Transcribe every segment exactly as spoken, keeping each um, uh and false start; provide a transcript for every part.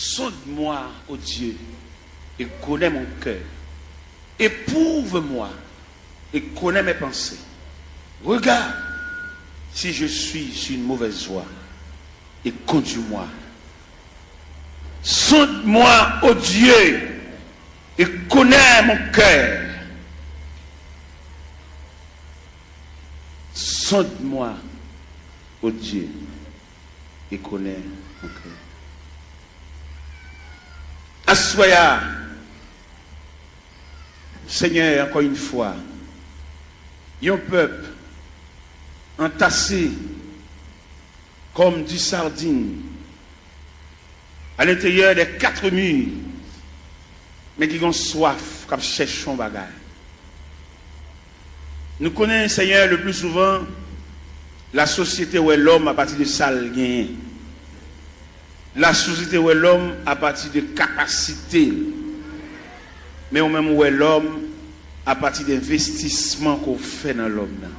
Sonde-moi, ô Dieu, et connais mon cœur. Éprouve-moi et connais mes pensées. Regarde si je suis sur une mauvaise voie et conduis-moi. Sonde-moi, ô Dieu, et connais mon cœur. Sonde-moi, ô Dieu, et connais mon cœur. Aswè a, Senyè, ankò yon fwa, yon pèp antase kòm di sardin à l'intérieur des quatre murs, men ki gon swaf, k ap chèche yon bagay. Nou konnen, Senyè, le plus souvent, la sosyete wè lòm apati de sa l genyen. La sosyete wè lòm apati de kapasite l. Men ou menm ou wè lòm apati de envestisman ke w fè nan lòm nan.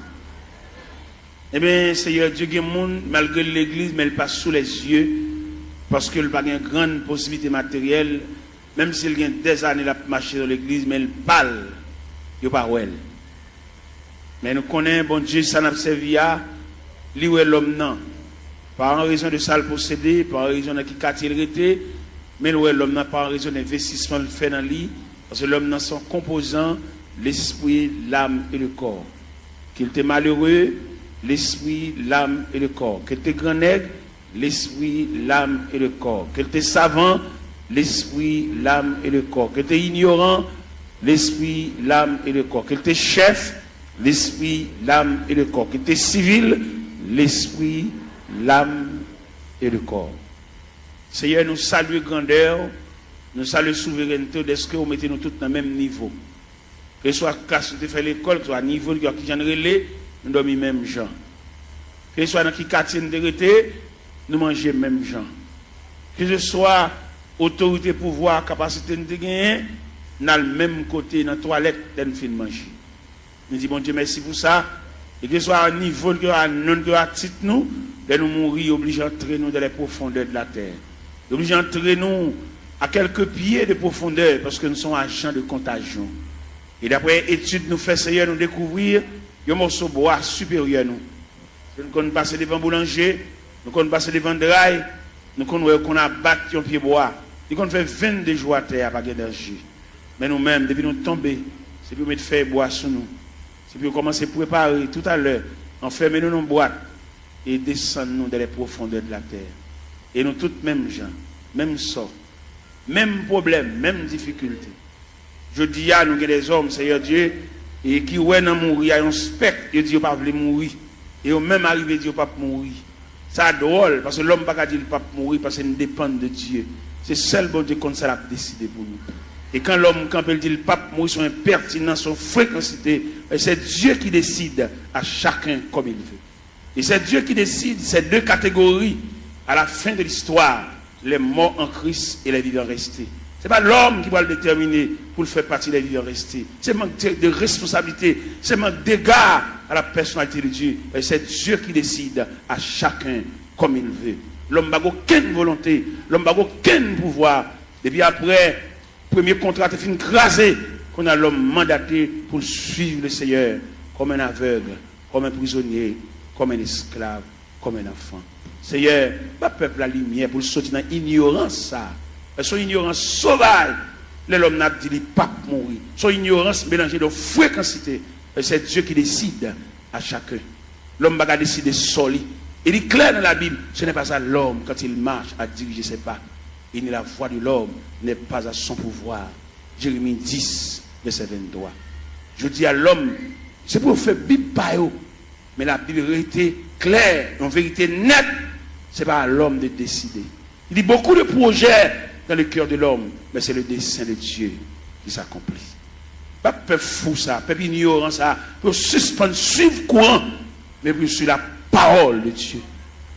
Ebyen, Seyè Dye, gen moun, malgre l legliz, men l pa sou lèzye, paske l pa gen grann posiblite materyèl, menm si l gen dèzane l ap mache nan legliz, men l pa l, yo pa wè l. Men nou konnen Bondye sa n ap sèvi a, li wè lòm nan. Pa an rezon de sa l posede, pa an rezon nan ki katye l rete, men l wè lòm nan pa an rezon de envestisman l fè nan li, paske lòm nan se yon konpozan, lespri, lam e le kò. Ke l te malere, lespri, lam e le kò. Ke l te grannèg, lespri, lam e le kò. Ke l te savan, lespri, lam e le kò. Ke l te inyoran, lespri, lam e le kò. Ke l te chèf, lespri, lam e le kò. Ke l te sivil, lespri, lam e le kò. Seyè, nou salye grandè w, nou salye souverènte w, dèske w mete nou tout nan menm nivo. Keseswa klas nou te fè lekòl, keseswa nivo l, kijan n rele, nou dòmi menm jan. Keseswa nan ki katye n te rete, nou manje menm jan. Keseswa otorite, pouvwa, kapasite n te genyen, n al menm kote nan twalèt lè n fin manje. Nou di Bondye mèsi pou sa. E keseswa nivo n, keseswa non n, keseswa tit nou, lè nou mouri, yo oblije antre nou dans les profondeurs de la terre. Yo oblije antre nou à quelques pieds de profondeur, paske nou se yon ajan de kontajyon. E daprè etid nou fè, Seyè, nou dekouvri yon mòso bwa siperyè nou. Nou konn pase devan boulanje, nou konn pase devan dray, nou konn wè yo konn abat yon pye bwa. Li konn fè venndez jou atè a, pa gen danje. Men nou menm, depi nou tonbe, se pou yo met fèy bwa sou nou. Se pou yo kòmanse prepare toutalè, anfèmen nou nan bwat e desann nou dans les profondeurs de la terre. E nou tout menm jan, menm sò, menm pwoblèm, menm difikilte. Jodi a, nou gen dèzòm, Seyè Dye, e ki wè nan mouri a yon spèk, yo di yo pa vle mouri. E yo menm arive di yo p ap mouri. Sa dwòl, paske lòm pa ka di l p ap mouri, paske n depann de Dye. Se sèl Bondye konn sa l ap deside pou nou. E kan lòm kanpe, l di l p ap mouri, se yon enpètinans, se yon frekansite. E c'est Dieu qui décide à chacun comme il veut. Et c'est Dieu qui décide ces deux catégories à la fin de l'histoire, les morts en Christ et les vivants restés. Se pa lòm ki pral detèmine pou l fè pati de vivan reste. Se mank de, de responsablite, se mank dega à la personnalité de Dieu. Et c'est Dieu qui décide à chacun comme il veut. Lòm pa gen okenn volonte, lòm pa gen okenn pouvwa. Depi apre premye kontra te fin kraze, kounye a lòm mandate pou l suiv le Seyè kòm un aveugle, comme un prisonnier, comme un esclave, comme un enfant. Seyè, ba pèp la limyè pou l soti nan inyorans sa a. Se yon inyorans sovaj lè lòm nan ap di li p ap mouri. Se yon inyorans melanje de frekansite. Et c'est Dieu qui décide à chacun. Lòm pa ka deside sò li. E li klè nan Labib, ce n'est pas à l'homme quand il marche à diriger ses pas. Et ni la voie de l'homme n'est pas à son pouvoir. Jérémie dix, verset vingt-trois. Jodi a, lòm, se pou yo fè Bib pa yo. Men Labib rete klè, yon verite nèt, se pa a lòm de deside. Il dit, beaucoup de projets dans le cœur de l'homme, mais c'est le dessein de Dieu qui s'accomplit. Pa pèp fou sa, pèp inyoran sa, pou yo sispann suiv kouran, men pou yo suiv la parole de Dieu.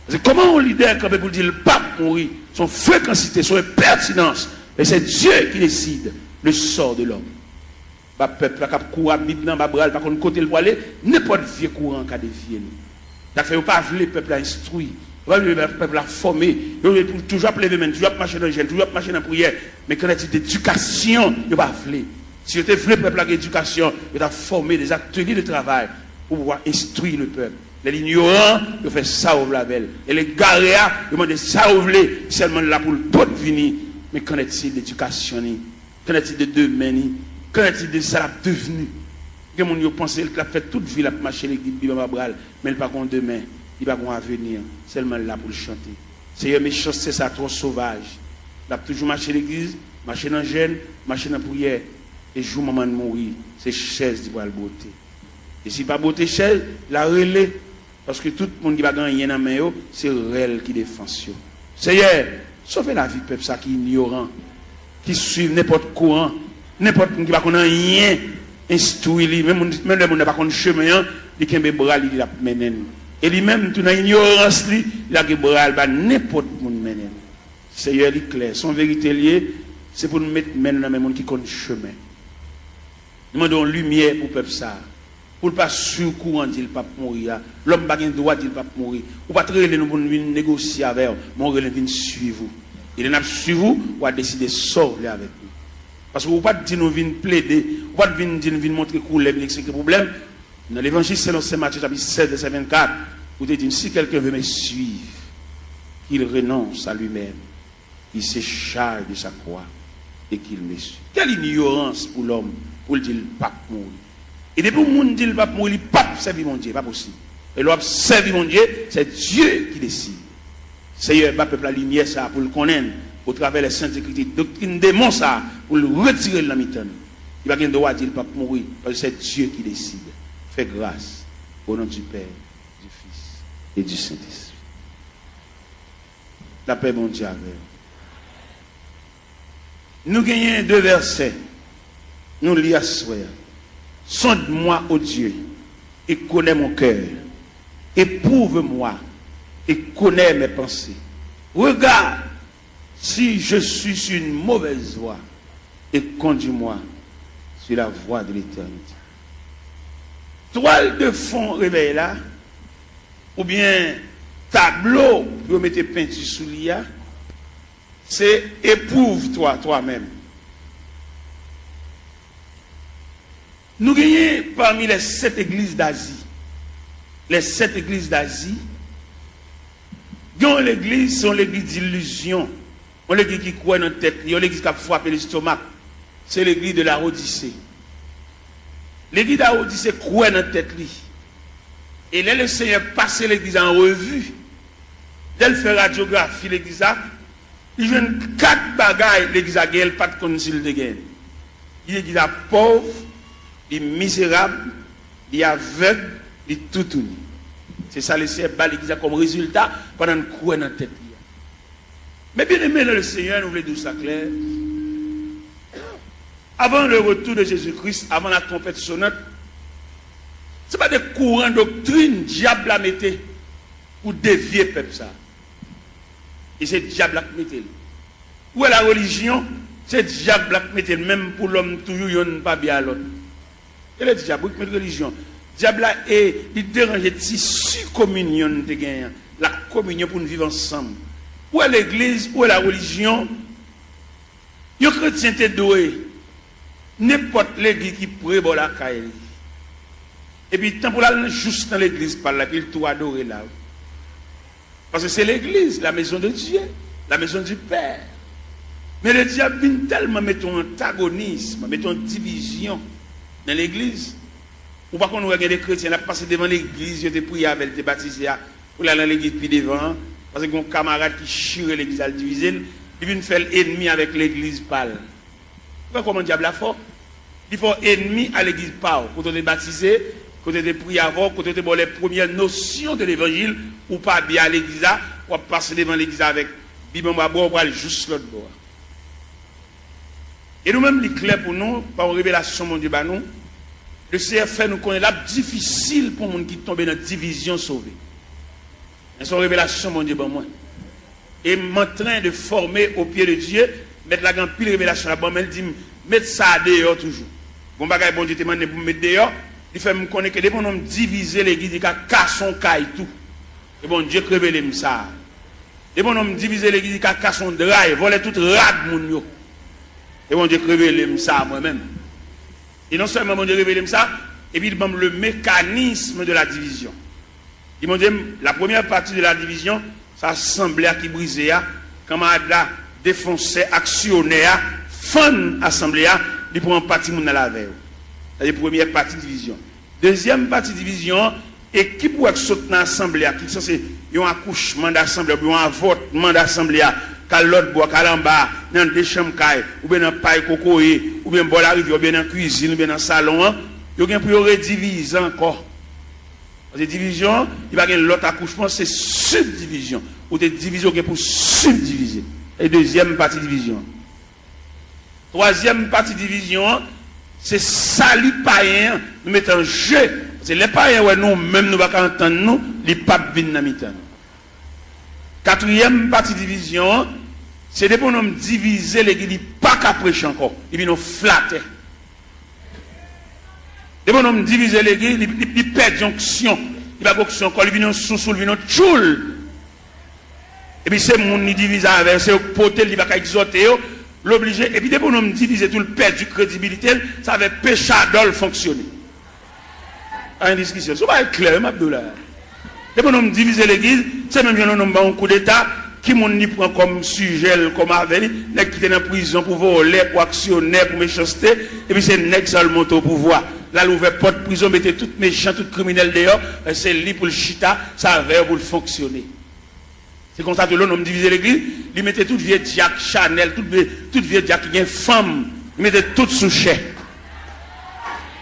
Paske kòman yon lidè kanpe pou l di l p ap mouri? Se yon frekansite, se yon enpètinans. Men se Dye ki deside le sò de lòm. Pa pèp la k ap kouri ak Bib nan anba bra l, pa konn kote l pwale, nenpòt vye kouran ka devye nou. Sa k fè yo pa vle pèp la enstwi. Pèp la fòme, yo toujou ap leve men, toujou ap mache nan jèn, toujou ap mache nan priyè. Men qu'en est-il d'éducation? Yo pa vle. Si yo te vle pèp la gen edikasyon, yo t ap fòme des ateliers de travail pour pouvoir instruire le peuple. Lè l inyoran, yo fè sa yo vle avè l. Lè l egare a, yo mande sa yo vle, sèlman l la pou l pot vini. Men qu'en est-il d'éducation ni? Qu'en est-il de demen ni? Qu'en est-il de sa l ap devni? Gen moun yo panse l ap fè tout vi l ap mache legliz, Bib anba bra l, men l pa gon demen, li pa gon avenir, sèlman l la pou l chante. Seyè, mechanste sa twò sovaj. L ap toujou mache legliz, mache nan jèn, mache nan priyè. E jou manman l mouri, se chèz li pral bwote. E si l pa bwote chèz, l a rele. Paske tout moun ki pa gen anyen nan men yo, se rèl ki defans yo. Seyè, sove lavi pèp sa ki inyoran, ki swiv nenpòt kouran, nenpòt moun ki pa konn anyen, enstwi li. Menm moun, menm lè moun nan pa konn chemen an, li kenbe bra li, li ap mennen l. E li menm tou nan inyorans li, li lage bra l ba nenpòt moun mennen l. Seyè, li klè, se yon verite l ye, se pou n met men n nan men moun ki konn chemen. Nou mande yon limyè pou pèp sa a, pou l pa swiv kouran di l p ap mouri a. Lòm pa gen dwa di l p ap mouri. Ou pa t rele nou pou n vin negosye avè w, men w rele n vin swiv ou. E lè n ap swiv ou, w a deside sa w vle avèk nou. Paske ou pa t di nou vin plede, ou pa t vin di n vin montre koulè, vin eksplike pwoblèm. Nan Levanjil selon Sen Matye chapit sèz vèsè vennkat, ou te di n, si quelqu'un veut me suivre, qu'il renonce à lui-même, qu'il se charge de sa croix et qu'il me suive. Quelle ignorance pou lòm pou l di l p ap mouri. E depi yon moun di l p ap mouri, li p ap sèvi Bondye, pa posib. E lè w ap sèvi Bondye, c'est Dieu qui décide. Seyè, ba pèp la limyè sa a pou l konnen, otravè lè sent ekriti, doktrin demon sa a, pou l retire l nan mitan nou. Li pa gen dwa di l p ap mouri, paske c'est Dieu qui décide. Fè gras, au nom du Père, du Fils et du Saint-Esprit. Lapè Bondye avè w. Nou genyen de vèsè nou li aswè a. Sonde-moi, ô Dieu, et connais mon cœur. Éprouve-moi et connais mes pensées. Regarde si je suis sur une mauvaise voie et conduis-moi sur la voie de l'éternité. Twal de fon revèy la, oubyen tablo pou yo mete penti sou li a, se Éprouve-toi toi-même. Nou genyen pami les sept églises d'Asie. Les sept églises d'Asie, gen yon legliz, se yon legliz dilizyon. Yon legliz ki kwè nan tèt li, yon legliz k ap frape lestomak. Se legliz de Laodise. Legliz Laodise kwè nan tèt li. E lè Lesenyè pase legliz la an revi, lè l fè radyografi legliz la, li jwenn kat bagay legliz la genyen, l pa t konn si l te genyen. Li legliz la pòv, li mizerab, li avèg, li toutouni. Se sa Lesenyè ba legliz la kòm rezilta pandan n kwè nan tèt li a. Men byeneme nan Lesenyè, nou vle di w sa klè. Avant le retour de Jésus-Christ, avant la trompette sonnante, se pa de kouran doktrin dyab la mete pou devye pèp sa. E se dyab la k mete l. Ou wè la relijyon, se dyab la k mete l, menm pou lòm toujou yonn pa byen a lòt. E le dyab, wi, k met relijyon. Dyab la, e, li deranje tisi kominyon n te genyen an, la kominyon pou n viv ansanm. Ou wè legliz, ou wè la relijyon, yon kretyen te dwe nenpòt legliz ki pre bò lakay li. Epi tan pou l al jous nan legliz pa l la, epi l tou adore la. Paske se legliz, la maison de Dieu, la maison du Père. Men le dyab vin tèlman mete yon antagonism, mete yon divizyon nan legliz. Ou pa konn wè gen de kretyen, l ap pase devan legliz yo te priye avè l, te batize a, pou l al nan legliz pi devan an, paske gen yon kamarad ki chire legliz la, l divize l, li vin fè l enmi avèk legliz pa l. Ou wè kòman dyab la fò? Li fè w enmi a legliz pa w, kote w te batize, kote w te priye avè w, kote w te ba w les premières notions de l'évangile, ou pa byen a legliz la, w ap pase devan legliz la avèk Bib anba bra w, w pral jous lòt bò a. E nou menm, li klè pou nou, pa yon revelasyon Bondye ba nou, Lesenyè fè nou konnen l ap difisil pou moun ki tonbe nan divizyon sove. Men se yon revelasyon Bondye ban mwen. Et m'entrain de former au pied de Dieu. Mèt la gen anpil revelasyon l ap ban, men l di m, met sa a deyò toujou. Gon bagay Bondye te mande m pou m met deyò, li fè m konnen ke depi yon nonm divize legliz, li ka kase yon kay tou. E Bondye k revele m sa. Depi yon nonm divize legliz, li ka kase yon dra, vòlè tout rad moun yo. E Bondye k revele m sa mwen menm. E non sèlman Bondye revele m sa, epi li ban m le mécanisme de la division. Li montre m, la première partie de la division, se asanble a ki brize a, kanmarad la, defonsè, aksyonè a, fann asanble a, li pran yon pati moun nan l avè yo. Sa se premyè pati divizyon. Dezyèm pati divizyon an, ekip ou wè k sot nan asanble a, ki sanse yon akouchman de asanble a, oubyen yon avòtman de asanble a, k al lòt bò, k al anba, nan de chanm kay, oubyen nan pay kokoye, oubyen bò larivyè, oubyen nan kwizin, oubyen nan salon an, yo gen pou yo redivize ankò. Paske divizyon an, li pa gen lòt akouchman, se sibdivizyon. Ou te divize, ou gen pou sibdivize. E dezyèm pati divizyon an. Twazyèm pati divizyon an, se sali payen an, nou mete an je. Paske lè payen wè nou menm nou pa ka antann nou, li p ap vin nan mitan nou. Katriyèm pati divizyon an, se depi yon nonm divize legliz, li pa ka preche ankò, li vin yon flatè. Depi yon nonm divize legliz, li, li, li pèdi onksyon. Li pa gen onksyon ankò, li vin yon sousou, li vin yon tchoul. Epi se moun li divize avè yo, se yo k pote l, li pa ka egzòte yo, l oblije. Epi depi yon nonm divize tou, l pèdi kredibilite l, sa fè pechadò l fonksyone. Pa gen diskisyon. Se yon bagay klè wi m ap di w la. Depi yon nonm divize legliz, se menm jan yon nonm ba yon koudeta, ki moun li pran kòm sijè l, kòm avè li, nèg ki te nan prizon pou vòlè, pou aksyonè, pou mechanste, epi se nèg sa yo l monte o pouvwa. L al ouvè pòt prizon, mete tout mechan, tout kriminèl deyò, se li pou l chita, se avè yo pou l fonksyone. Se konsa tou lè yon nonm divize legliz, li mete tout vye dyak Chanèl, tout vye, tout vye dyak ki gen fanm, li mete tout sou chè.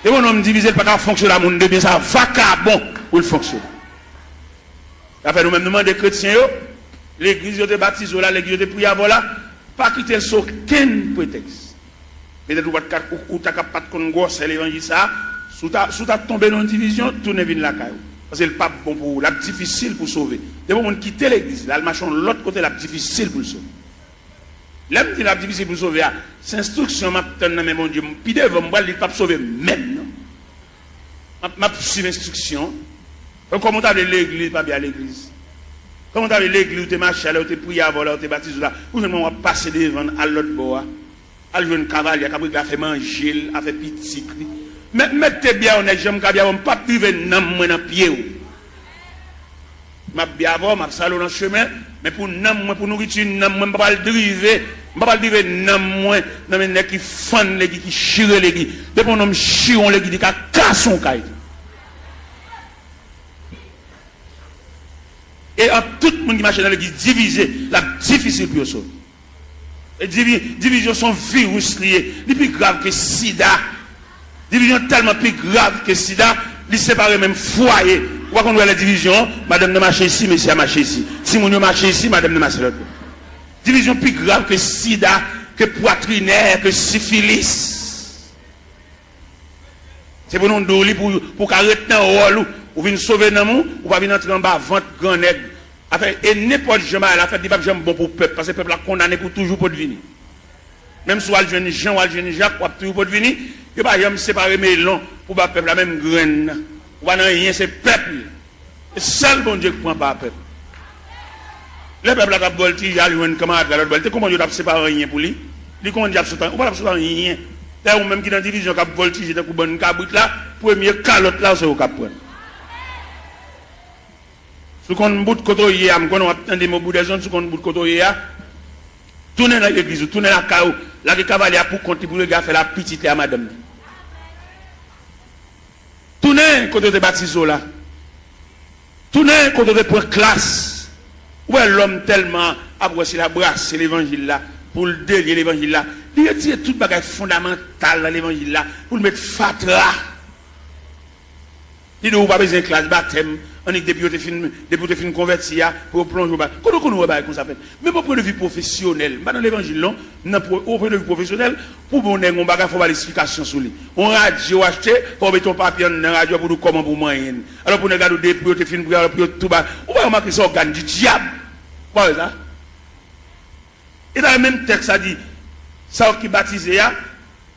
Depi yon nonm divize, li pa ka fonksyone a moun de byen, se a vakabon pou l fonksyone. Sa fè nou menm nou mande kretyen yo, legliz yo te batize w la, legliz yo te priye avè w la, pa kite l sou okenn pretèks. Petèt ou pa t ka, ou, ou ta ka pa t konn gwosè levanjil sa a. Si w ta, si w ta tonbe nan yon divizyon, tounen vin lakay ou. Paske l p ap bon pou ou, l ap difisil pou w sove. Depi yon moun kite legliz, l al mache yon lòt kote, l ap difisil pou l sove. Lè m di l ap difisil pou l sove a, se enstriksyon m ap tann nan men Bondye. Pi devan, m pral di l p ap sove menm non. M ap, m ap swiv enstriksyon. Kòman w ta vle legliz pa byen a legliz? Kòman w ta vle legliz ou te mache a, lè yo te priye avè w, lè yo te batize w la, ou jwenn w ap pase devan l, al lòt bò a? Al jwenn kavalye a k ap regle afè manje l, afè pitit li. Mèt, mèt te byen yon nèg, jan m ka byen avè w, m p ap drive nanm mwen nan pye w. M ap byen avè w, m ap sale w nan chemen, men pou nanm mwen, pou nouriti nanm mwen, m pa pral drive, m pa pral drive nanm mwen nan men nèg ki fann legliz, ki chire legliz. Depi yon nonm chire yon legliz, li ka kase yon kay tou. E ant tout moun ki mache nan legliz divize, l ap difisil pou yo sove. E divi-, divizyon se yon viris li ye. Li pi grav ke sida. Divizyon tèlman pi grav ke sida, li separe menm fwaye. Ou pa konn wè lè divizyon, madanm nan mache isi, mesye a mache isi. Timoun yo mache isi, madanm nan mache lòt bò. Divizyon pi grav ke sida, ke pwatrinè, ke sifilis. Se pou nou di w li pou, pou w ka ret nan wòl ou. Ou vin sove nanm ou, ou pa vin antre anba vant gran nèg. Afè, e nenpòt jan bagay la fèt, li p ap janm bon pou pèp, paske pèp la kondane pou toujou potvini. Menm si w al jwenn Jan, w al jwenn Jak, w ap toujou potvini. Yo pa janm separe melon pou ba pèp la menm grenn nan. Ou pa nan anyen, se pèp li. Se sèl Bondye k pran pa pèp. Lè pèp la t ap vòltije al jwenn kanmarad la lòt bò, li te konprann yo t ap separe anyen pou li. Li konprann li t ap sot anyen. Ou pa t ap sot anyen. Dayè ou menm ki nan divizyon k ap vòltije tankou bann kabrit la, premye kalòt la se ou k ap pran. Si w konn bout kote w ye a, m konnen w ap tande m obou-dèzonn, si w konn bout kote w ye a, tounen nan legliz ou, tounen lakay ou, lage kavalye a pou kont li pou l regle afè l a pitit li a madanm li. Tounen kote yo te batize w la. Tounen kote yo te pran klas. Ou wè lòm tèlman ap wè se la brase levanjil la, pou l delye levanjil la. Li retire tout bagay fondamantal nan levanjil la, pou l met fatra. Li di w ou pa bezwen klas batèm, annik depi yo te fin, depi w te fin konvèti a, pou yo plonje w ba. Kote w konn wè bagay konsa fèt? Menm o pwen de vi pwofesyonèl, m pa nan levanjil non, m nan pwo-, o pwen de vi pwofesyonèl, pou bon nèg yon bagay, fò w ba l esplikasyon sou li. Yon radyo w achte, fò w mete yon papye anndan radyo a pou w di w kòman pou w manyen l. Alò pou nèg la di w depi yo te fin priye, alò pou yo tou ba. Ou pa remake se ògàn di dyab. Ou pa wè sa? E dayè menm tèks la di, sa yo ki batize a,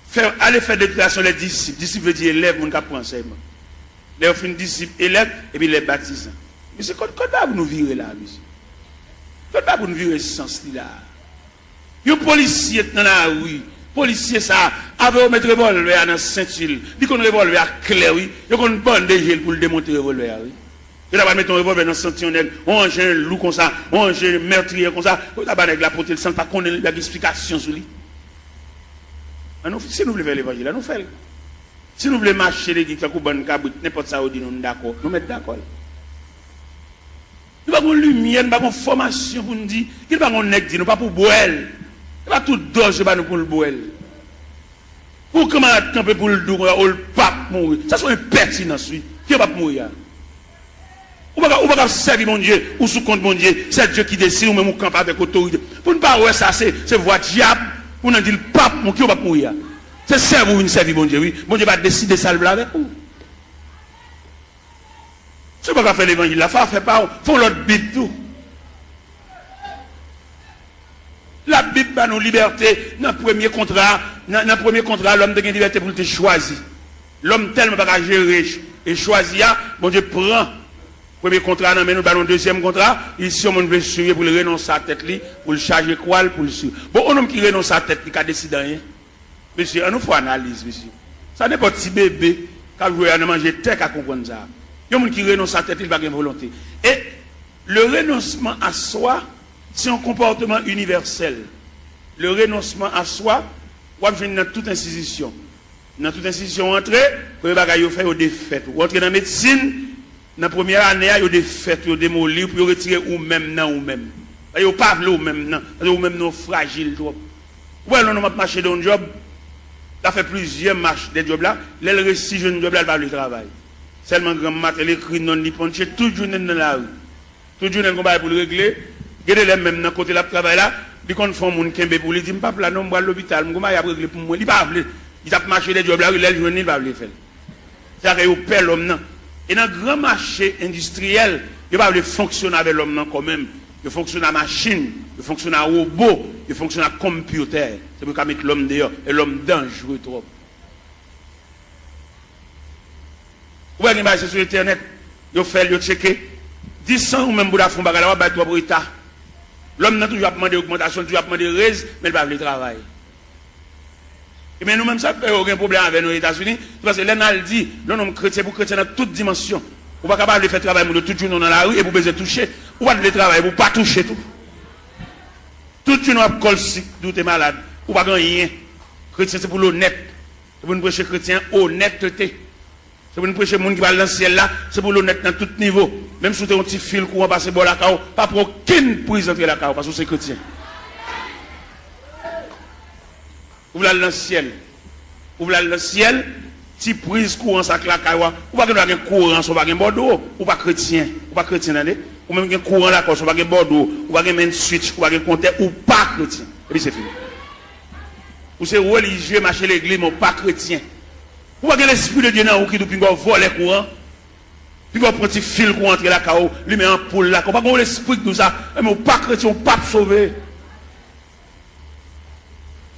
fè, ale fè deklarasyon lè disip. Disip vle di elèv, moun k ap pran ansèyman. Lè yo fin disip, elèv, epi lè batizan. Mesye, kot, kot bagay pou nou vire la, mesye? Fè l pa pou n vire sans li la. Yon polisye t nan lari. Polisye sa a, avè yo met revòlvè a nan senti l. Li konn revòlvè a klè, wi. Yo konn bande je l pou l demonte revòlvè a, wi. Yo ta pral mete yon revòlvè nan senti yon nèg, yon anjen lou konsa, yon anjen mètriyè konsa. Yo ta ba nèg la pote l san l pa konnen l, li pa gen esplikasyon sou li. An nou, si nou vle fè levanjil la, nou fè l. Si nou vle mache legliz tankou bann kabrit, nenpòt sa yo di nou, nou dakò. Nou mèt dakò l. Nou pa gon limyè, nou pa gon fòmasyon pou n di, ki pa gon nèg di nou, pa pou bwè l. E pa tout dòz yo ba nou pou l bwè l. Pou kanmarad kanpe pou l di w konsa, o l p ap mouri. Sa se yon enpètinans, wi. Ki yo p ap mouri a? Ou pa ka, ou pa ka sèvi Bondye, ou sou kont Bondye. Se Dye ki deside, ou menm ou kanpe avèk otorite. Pou n pa wè sa, se, se vwa dyab, pou n di l p ap mouri, ki yo p ap mouri a? Se sèvi ou vin sèvi Bondye, wi. Bondye pa deside sa l vle avèk ou. Si w pa ka fè levanjil la, fè w fè pa w, fè yon lòt Bib tou. Labib ba nou libète nan premye kontra, nan, nan premye kontra, lòm te gen libète pou l te chwazi. Lòm tèlman pa ka jere ch-, e chwazi a, Bondye pran premye kontra nan men nou, ba nou dezyèm kontra, li si yon moun vle swiv pou l renonse a tèt li, pou l chaje kwa l, pou l swiv. Bon, yon nonm ki renonse a tèt li ka deside anyen? Mesye, an nou fè analiz, mesye. Sa nenpòt ti bebe k ap jwe a nan manje tè ka konprann sa. Yon moun ki renonse a tèt li, li pa gen volonte. E le renoncement à soi, se yon konpòtman inivèsèl. Le renoncement à soi, w ap jwenn nan tout enstitisyon. Nan tout enstitisyon w antre, premye bagay yo fè, yo defèt ou. Ou antre nan medsin, nan premyè ane a, yo defèt ou, yo demoli w pou yo retire ou menm nan ou menm. Yo pa vle ou menm nan, paske ou menm nan w frajil twòp. Ou wè lè yon nonm ap mache de yon djòb, l ap fè plizyè mach de djòb la, lè l resi jwenn djòb la, l pa vle travay. Sèlman granm maten, l ekri non l, li ponche tout jounen l nan lari. Tout jounen l gon bagay pou l regle. Gen de lè menm nan kote l ap travay la, li konn fè yon moun kenbe pou li, di, "M p ap la non, m pral lopital, m gon bagay ap regle pou mwen." Li pa vle. Li t ap mache de djòb la, wi, lè l jwenn li, li pa vle fè l. Sa fè yo pè lòm nan. E nan gran mache endistriyèl, yo pa vle fonksyone avè lòm nan kò menm. Yo fonksyone a machin, yo fonksyone a wobo, yo fonksyone a konpyitè. Se pou yo ka met lòm deyò, e lòm danjre twòp. Ou wè gen bagay se sou entènèt, yo fè l, yo tcheke. Disan ou menm pou w ta fè yon bagay la, w ap bay twòp reta. Lòm nan toujou ap mande ogmantasyon, toujou ap mande rèz, men l pa vle travay. Ebyen, nou menm, sa k fè yo gen pwoblèm avè nou Etazini, se paske lè n al di, lè yon nonm kretyen, pou kretyen nan tout dimansyon, ou pa ka pa vle fè travay moun yo tout jounen w nan lari, epi w bezwen touche. Ou pa t vle travay, epi w pa touche tou. Tout jounen w ap kòl sik, di w te malad, ou pa gen anyen. Kretyen, se pou l onèt. Se pou n preche kretyen onètete. Se pou n preche moun ki pral nan syèl la, se pou l onèt nan tout nivo. Menm si w te yon ti fil kouran pase bò lakay w, pa pran okenn priz antre lakay w, paske w se kretyen. Ou vle al nan syèl. Ou vle al nan syèl, ti priz kouran sa k lakay w a, ou pa gen dwa gen kouran san w pa gen bòdwo, ou pa kretyen. Ou pa kretyen, tande. Ou menm gen kouran lakay w san w pa gen bòdwo, ou pa gen main switch, ou pa gen kontè, ou pa kretyen. Epi se fini. Ou se relijye, mache legliz, men w pa kretyen. Ou pa gen Lespri de Dye nan ou ki di w pinga w vòlè kouran. Pinga w pran ti fil kouran antre lakay ou, limen anpoul lakay ou. Pa gen yon lespri ki di w sa. Men ou pa kretyen, ou p ap sove.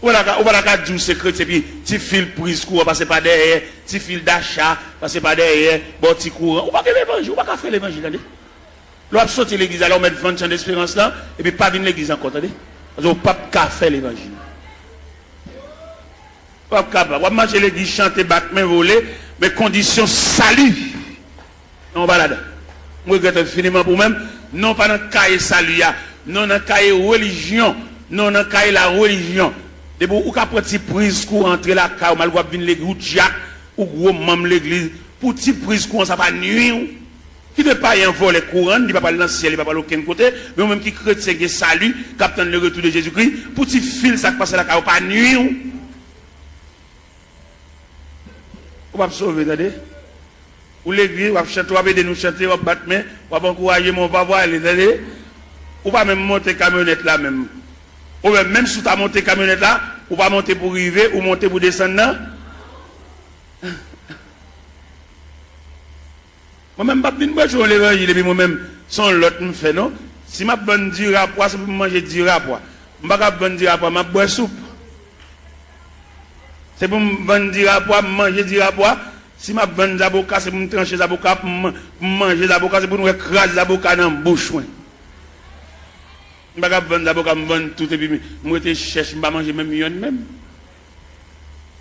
Ou pa ta ka, ou pa ta ka di w se kretyen, epi ti fil priz kouran pase pa dèyè, ti fil dacha pase pa dèyè, ba w ti kouran. Ou pa gen levanjil, ou pa ka fè levanjil, tande. Lè w ap soti legliz la, lè w mèt vann chan desperans lan, epi pa vin legliz ankò, tande. Paske w p ap ka fè levanjil. W ap kapab. W ap mache legliz, chante, bat men, vole, men kondisyon sali, non, w pa ladan. M regrèt enfiniman pou ou menm. Non, w pa nan kaye sali a. Non, w nan kaye relijyon. Non, w nan kaye larelijyon. Depi ou ka pran ti priz kouran antre lakay ou, malgre w ap vin legliz, ou dyak, ou gwo manm legliz, pou ti priz kouran sa pa nwi w. Kite payen an vòlè kouran, li pa pral nan syèl, li pa pral okenn kote, men ou menm ki kretyen gen sali, k ap tann le retour de Jésus-Christ, pou ti fil sa k pase lakay ou pa nwi w. Ou p ap sove, tande. Ou legliz, w ap chante, w ap ede nou chante, w ap bat men, w ap ankouraje, men w pa pwale, tande. Ou pa menm monte kamyonèt la menm. Ou menm, menm si w ta monte kamyonèt la, ou pa monte pou rive, ou monte pou desann nan. Mwen menm, m p ap vin preche yon levanjil epi mwen menm, se yon lòt m fè, non. Si m ap vann diri a pwa, se pou m manje diri a pwa. M pa ka ap vann diri a pwa, m ap bwè soup. Se pou m vann diri a pwa, m manje diri a pwa. Si m ap vann zaboka, se pou m tranche zaboka, pou m, pou m manje zaboka, se pou nou wè kras zaboka nan bouch mwen. M pa ka vann zaboka, m vann tout epi m rete chèch, m pa manje menm yonn menm.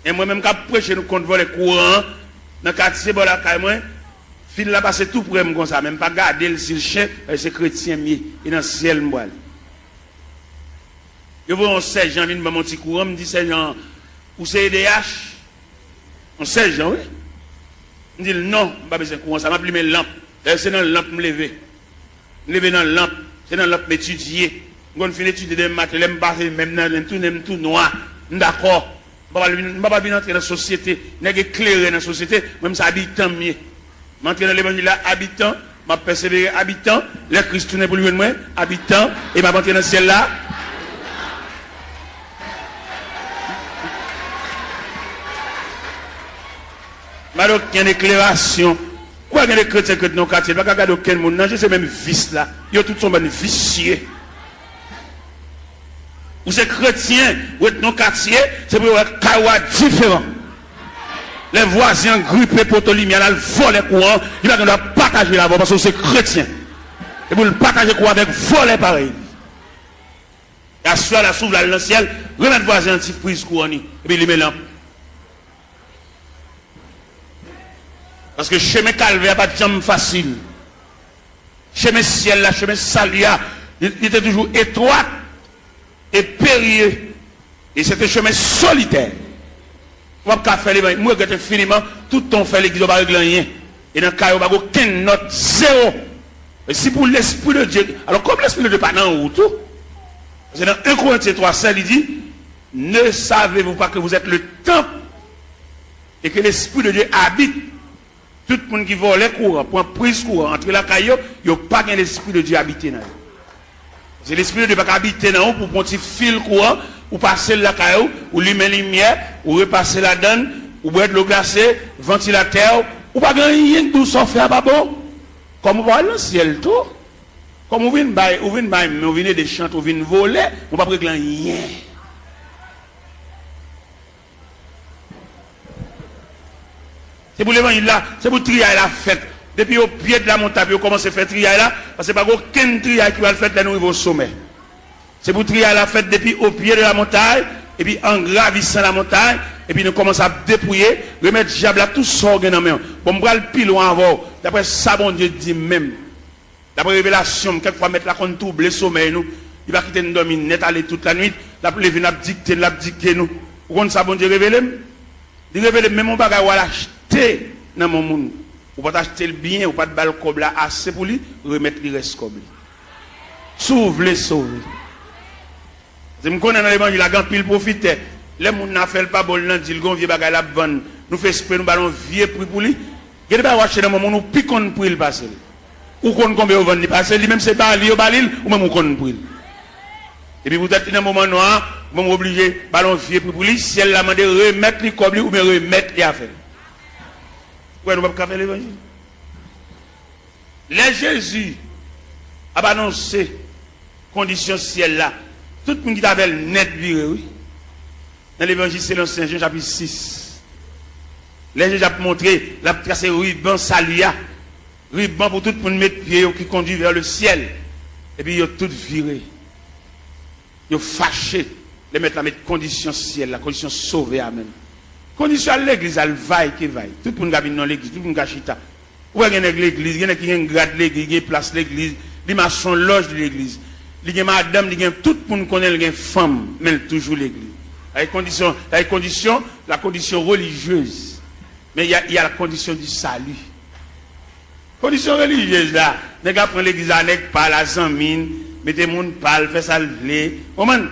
E mwen menm k ap preche nou kont vòlè kouran an nan katye bò lakay mwen, fil la pase tou prè m konsa, men m pa gade l si l chen, paske se kretyen m ye, e nan syèl m pral. Yo voye yon sèjan vin ban m yon ti kouran, m di sèjan an, ou se E D H? Yon sèjan, wi. M di l non, m pa bezwen kouran sa, m ap limen lanp. Dayè se nan lanp m leve. M leve nan lanp, se nan lanp m etidye. M konn fin etidye demen maten, lè m pase men m nan, men m tounen m tou nwa. M dakò. M pa pral vin, m pa pral vin antre nan sosyete. Nèg eklere nan sosyete, mwen m se abitan m ye. M antre nan levanjil la abitan, m ap pèsevere abitan, lè Kris tounen pou l jwenn mwen, abitan, e m ap antre nan syèl la. M pa gen okenn eklerasyon. Ou wè gen de kretyen k ret nan yon katye, l pa ka gade okenn moun nan je, se menm vis la. Yo tout se yon bann visye. Ou se kretyen, ou ret nan katye, se pou yo wè kay ou a diferan. Lè vwazen an gripe poto limyè l al vòlè kouran, li pa gen dwa pataje l avè w paske w se kretyen. E pou l pataje kouran avèk vòlè parèy li. E aswè a la, si w vle al nan syèl, remèt vwazen an ti priz kouran li, epi limen lanp. Paske chemen kalvè a pa t janm fasil. Chemen syèl la, chemen sali a, li, li te toujou etwat e perye. E se te chemen solitè. Ou p ap ka fè levanjil. M regrèt enfiniman, tout tan w fè legliz, ou pa regle anyen. E nan kay ou pa gen okenn nòt, zewo. E si pou Lespri de Dye, alò, kòm Lespri de Dye pa nan ou tou, paske nan en Korentyen twa sèz, li di, ne savez-vous pas que vous êtes le temple et que l'Esprit de Dieu habite? Tout moun ki vòlè kouran, pran priz kouran, antre lakay yo, yo pa gen Lespri de Dye abite nan yo. Se Lespri de Dye pa ka abite nan ou pou pran ti fil kouran, ou pase l lakay ou, ou limen limyè, ou repase ladann, ou bwè dlo glase, vantilatè, ou pa gen anyen k di w sa w fè a pa bon. Kòm ou pa al nan syèl tou, kòm ou vin bay, ou vin bay men, ou vin ede chante, ou vin vole, ou p ap regle anyen. Se pou levanjil la, se pou triyay la fèt. Depi o pye de la montagne, pou yo kòmanse fè triyay la, paske pa gen okenn triyay ki pral fèt lè nou rive o somè. Se pou triyay la fèt depi o pye de la montagne, epi an gravisan la montagne, epi nou kòmanse ap depouye, remèt dyab la tout sa w gen nan men w. Bon, m pral pi lwen avè w, daprè sa Bondye di m menm. Daprè revelasyon m, kèk fwa Mèt la konn twouble somèy nou. Li pa kite n dòmi nèt ale tout lannuit. L ap leve n, l ap dikte n, l ap dikte nou. Ou konn sa Bondye revele m? Li revele m menm yon bagay w al achte nan men yon moun. Ou pa t achte l byen, ou pa t ba l kòb la ase pou li, remèt li rès kòb li. Si w vle sove. Paske m konnen nan levanjil la gen anpil pwofitè. Lè moun nan fè l pa bon, l nan di l gen yon vye bagay l ap vann. Nou fè espre nou ba l yon vye pri pou li. Gen de bagay w achte nan men moun ou pi konn pri l pase l. Ou konn konbyen yo vann li pase l, li menm se ba li yo ba li l, ou menm ou konn pri l. Epi poutèt li nan moman nwa a, ou menm ou oblije ba l yon vye pri pou li, syèl la mande remèt li kòb li oubyen remèt li afè l. Ou wè nou p ap ka fè levanjil. Lè Jezi ap anonse kondisyon syèl la, tout moun ki t avè l nèt vire, wi. Nan Levanjil selon Sen Jan, chapit sis. Lè Jezi ap montre, l ap trase riban sali a, riban pou tout moun met pye yo ki kondui vè le syèl. Epi yo tout vire. Yo fache lè Mèt la met kondisyon syèl la, kondisyon sove a menm. Kondisyon al legliz, al vay ke vay. Tout moun ka vin nan legliz, tout moun ka chita. Ou wè gen nèg legliz, gen nèg ki gen grad legliz, gen plas legliz, li mason lòj legliz. Li gen madanm, li gen tout moun konnen l gen fanm, men l toujou legliz. Sa e kondisyon, sa e kondisyon, la condition religieuse. Men y a, y a la condition du salut. Kondisyon relijyez la, nèg la pran legliz la, nèg pa l a zanmi n, mete moun pa l, fè sa l vle. Konprann?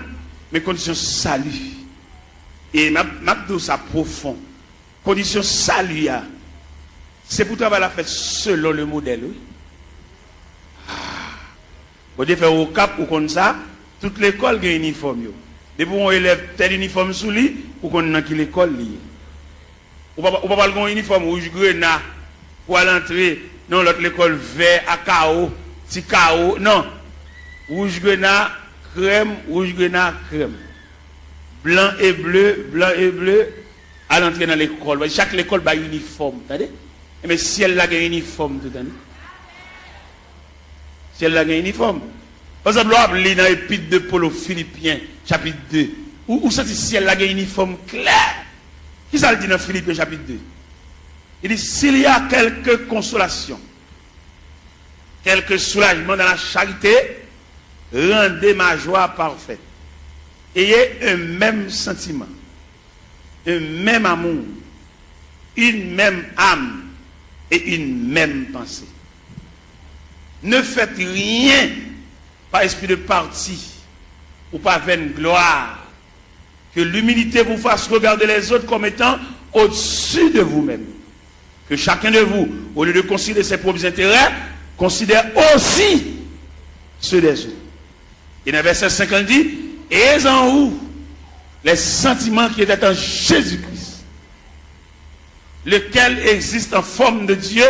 Men kondisyon sali. E m ap, m ap di w sa pwofon. Kondisyon sali a, se pou travay la fèt selon le modèl, wi. Ah. Bondye fè w Okap, ou konn sa, tout lekòl gen inifòm yo. Depi w yon elèv tèl inifòm sou li, ou konn nan ki lekòl li ye. Ou pa, ou pa pral gen yon inifòm wouj grena pou al antre nan yon lòt lekòl vè a kawo, ti kawo, non. Wouj grena, krèm, wouj grena, krèm. Blan e ble, blan e ble, al antre nan lekòl. Chak lekòl bay inifòm, tande? Enben, syèl la gen inifòm tou, tande? Syèl la gen inifòm. Pa egzanp, lè w ap li nan Epître de Paul aux Philippiens, chapit de, ou, ou santi syèl la gen inifòm klè. Kisa l di nan Filipyen chapit de? Li di, s'il y a quelque consolation, quelque soulagement dans la charité, rendez ma joie parfaite. Ayez un même sentiment, un même amour, une même âme et une même pensée. Ne faites rien par esprit de parti ou par vaine gloire. Que l'humilité vous fasse regarder les autres comme étant au-dessus de vous-même. Que chacun de vous, au lieu de considérer ses propres intérêts, considère aussi ceux des autres. Et dans verset cinq, il dit, ayez en vous les sentiments qui étaient en Jésus-Christ, lequel existe en forme de Dieu,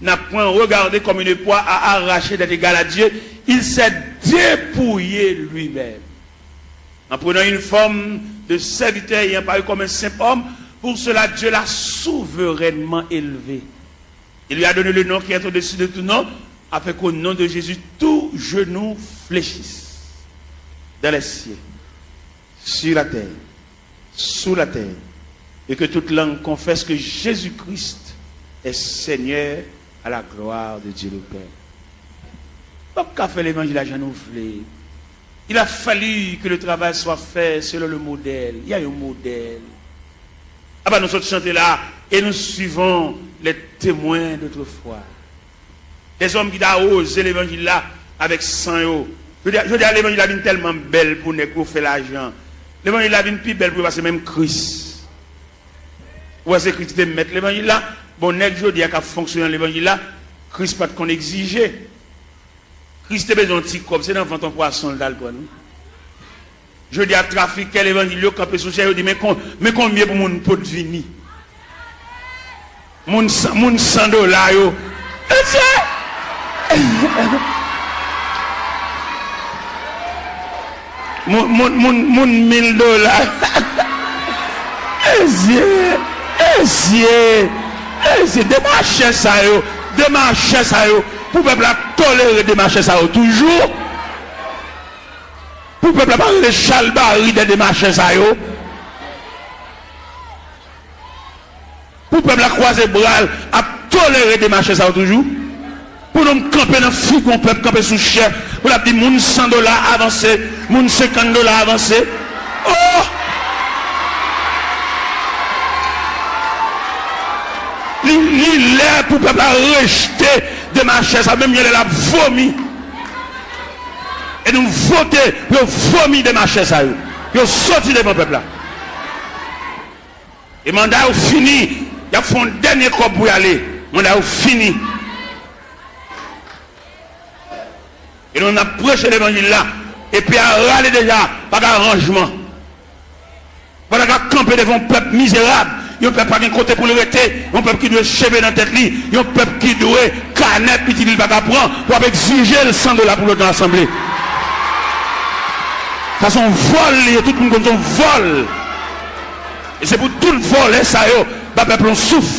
n'a point regardé comme une proie à arracher d'être égal à Dieu, il s'est dépouillé lui-même en prenant une forme de serviteur, ayant paru comme un simple homme. Pour cela, Dieu l'a souverainement élevé et lui a donné le nom qui est au-dessus de tout nom, afin qu'au nom de Jésus, tout genou fléchisse dans les cieux, sur la terre, sous la terre, et que toute langue confesse que Jésus-Christ est Seigneur, à la gloire de Dieu le Père. Ou p ap ka fè levanjil la jan nou vle. Il a fallu que le travail soit fait selon le modèle. Il y a un modèle. Apa nou sot chante la, et nous suivons les témoins d'autrefois. Des hommes ki ta woze levanjil la avèk san yo. Jodi a, jodi a levanjil la vin tèlman bèl pou nèg pou yo fè lajan. Levanjil la vin pi bèl pou yo pase menm Kris. Ou wè se Kris ki te mèt levanjil la. Bon, nèg jodi a k ap fonksyone nan levanjil la, Kris pa t konn egzije. Kris te bezwen yon ti kòb, se nan vant yon pwason l t al pran l, wi. Jodi a, trafikè levanjil yo kanpe sou chè, yo di, men kon, men konbyen pou moun pot vini. Moun san, moun san dola yo. Mesye! Moun, moun, moun, moun mil dola. Mesye! Mesye! Mesye! Demachè sa yo! Demachè sa yo! Pou pèp la tolere demachè sa yo toujou. Pou pèp la pa rele chalbari dè demachè sa yo. Pou pèp la kwaze bra l ap tolere demachè sa yo toujou. Pou nou kanpe nan figi yon pèp kanpe sou chè. Pou l ap di moun san dola avanse, moun senkant dola avanse. Oh! Li, li lè pou pèp la rejte demachè sa, menm jan lè l ap vomi. E nou vote pou yo vomi demachè sa yo. Pou yo soti devan pèp la. E manda yo fini, y ap fè yon dènye kòb pou y ale. Manda yo fini. E nou, n ap preche levanjil la. Epi a rale deja, pa gen aranjman. Pandan k ap kanpe devan yon pèp mizerab, yon pèp pa gen kote pou l rete, yon pèp ki dwe cheve nan tèt li, yon pèp ki dwe kanè pitit li l pa ka pran, w ap egzije l san dola pou l nan asanble. Sa se yon vòl li ye, tout moun konn se yon vòl. E se pou tout vòlè sa yo ba pèp la yon souf.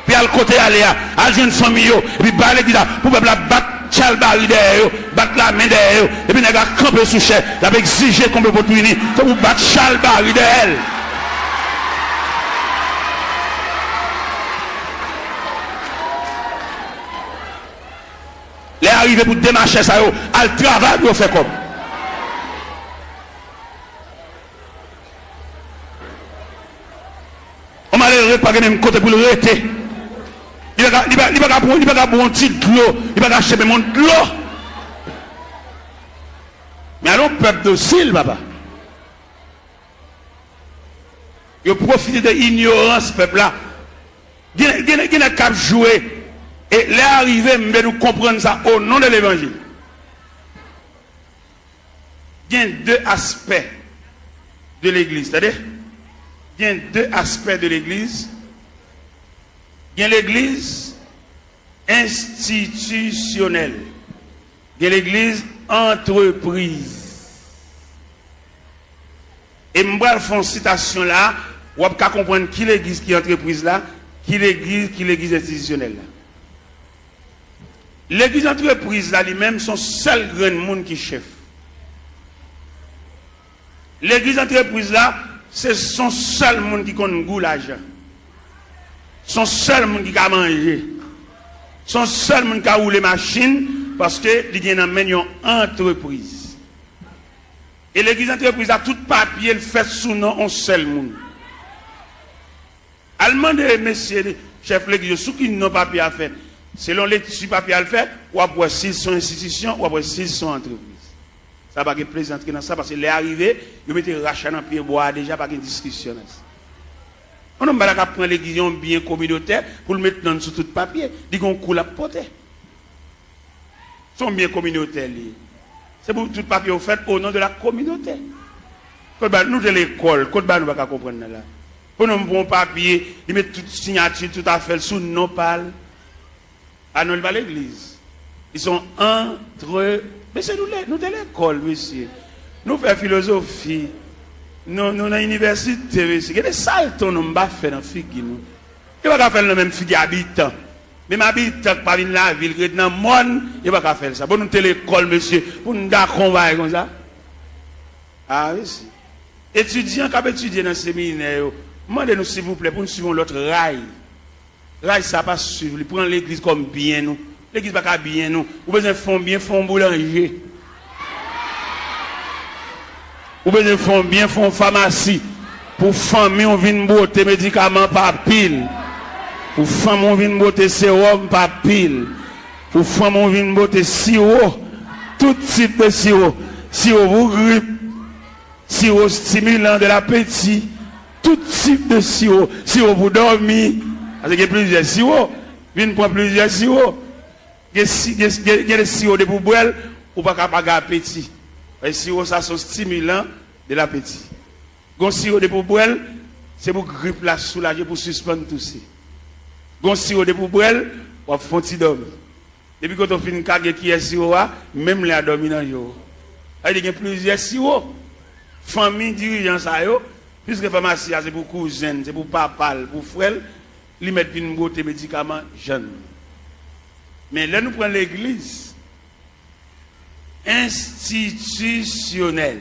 Pi al kote y ale a, al jwenn fanmi yo, epi ba legliz la, pou pèp la bat chalbari dèyè yo, bat lamen dèyè yo, epi nèg la kanpe sou chè, l ap egzije konbyen pot pou vini, se pou bat chalbari dèyè l. Lè a rive pou demachè sa yo al travay pou yo fè kòb. Yon malere pa gen menm kote pou l rete. Li pa ka, li pa, li pa ka pran, li pa ka bwè yon ti dlo, li pa ka achte menm yon dlo. Men ale yon pèp dosil, papa. Yo pwofite de inyorans pèp la. Gen, gen, gen nèg k ap jwe. E lè a rive, m vle nou konprann sa o non de levanjil. Gen de aspè de legliz, tande? Gen de aspè de legliz. Gen legliz enstitisyonèl. Gen legliz antrepriz. E m pral fè yon sitasyon la, w ap ka konprann ki legliz ki antrepriz la, ki legliz, ki legliz enstitisyonèl la. Legliz antrepriz la, li menm, se yon sèl grenn moun ki chèf. Legliz antrepriz la, se, se yon sèl moun ki konn gou lajan. Se yon sèl moun ki ka manje. Se yon sèl moun ki ka woule machin, paske li gen nan men l yon antrepriz. E legliz antrepriz la, tout papye l fèt sou non yon sèl moun. Al mande mesye chèf legliz yo sou ki non papye a fèt. Selon lekti papye a l fè, w ap wè si l se yon enstitisyon, w ap wè si l se yon antrepriz. Sa pa gen plezantri nan sa, paske lè a rive, yo mete rach la nan pye bwa a deja, pa gen diskisyon nan sa. Yon nonm pa ta ka pran legliz, yon byen kominotè, pou l met non l sou tout papye. Li gen yon kou l ap pote. Se yon byen kominotè li ye. Se pou tout papye yo fèt au nom de la communauté. Kot ba nou te lekòl, kot ba nou pa ka konprann nan la. Pou nou pran yon papye, li met tout siyati, tout afè l sou non pa l. A non, li pa legliz. Li se yon antre... Mesye, nou le-, nou te lekòl, mesye. Nou fè filozofi. Nou, nou nan inivèsite, mesye. Gade salte yon nonm pa fè nan figi nou. Yo pa ka fè l nan menm figi abitan. Menm abitan k pa vin lavil, ki ret nan mòn, yo pa ka fè l sa. Bon, nou te lekòl, mesye, pou n dakò yon bagay konsa. A, mesye. Etidyan k ap etidye nan seminè yo, m mande nou, silvouplè, pou n swiv yon lòt ray. Ray sa pa swiv li, pran legliz kòm byen nou. Legliz pa ka byen nou. Ou bezwen fè yon byen, fè yon boulanje. Ou bezwen fè yon byen, fè yon famasi. Pou fanmi w vin bwote medikaman pa pil. Pou fanmi w vin bwote sewòm pa pil. Pou fanmi w vin bwote siwo. Tout tip de siwo. Siwo pou grip. Siwo stimilan de lapeti. Tout tip de siwo. Siwo pou dòmi. Paske gen plizyè siwo. Vin pran plizyè siwo. Gen si-, gen, gen, gen de siwo depi w bwè l, ou pa ka pa gen apeti. E siwo sa se yon stimilan de lapeti. Gon siwo depi w bwè l, se pou grip la soulaje, pou sispann touse. Gon siwo depi w bwè l, w ap fè yon ti dòmi. Depi kote w fin kage kiyè siwo a, menm lè a dòmi nan je w. Sa vle di gen plizyè siwo. Fanmi dirijan sa yo, piske famasi a se pou kouzen l, se pou papa l, pou frè l, li mèt vin bwote medikaman jan l. Men lè nou pran legliz enstitisyonèl,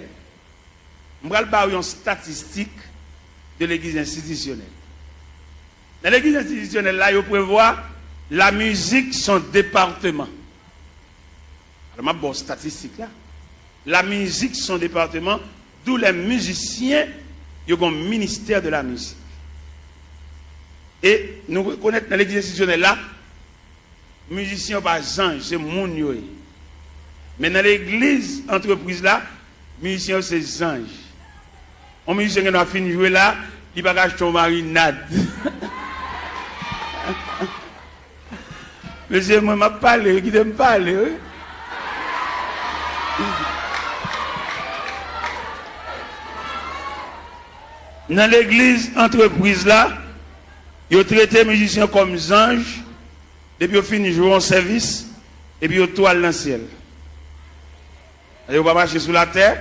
m pral ba w yon statistik de legliz enstitisyonèl. Nan legliz enstitisyonèl la, yo prevwa la mizik se yon depatman. Alò, m ap ba w statistik la. La mizik se yon depatman, d'où les musiciens, yo gen yon ministè de la mizik. E nou rekonèt nan legliz enstitisyonèl la, mizisyen yo pa zanj, se moun yo ye. Men nan legliz antrepriz la, mizisyen yo se zanj. Yon mizisyen gen dwa fin jwe la, li pa ka achte yon marinad. Mesye, mwen m ap pale, wi, kite m pale, wi. Nan legliz antrepriz la, yo trete mizisyen kòm zanj, depi yo fin jwe yon sèvis, epi yo tou al nan syèl. Yo pa mache sou latè,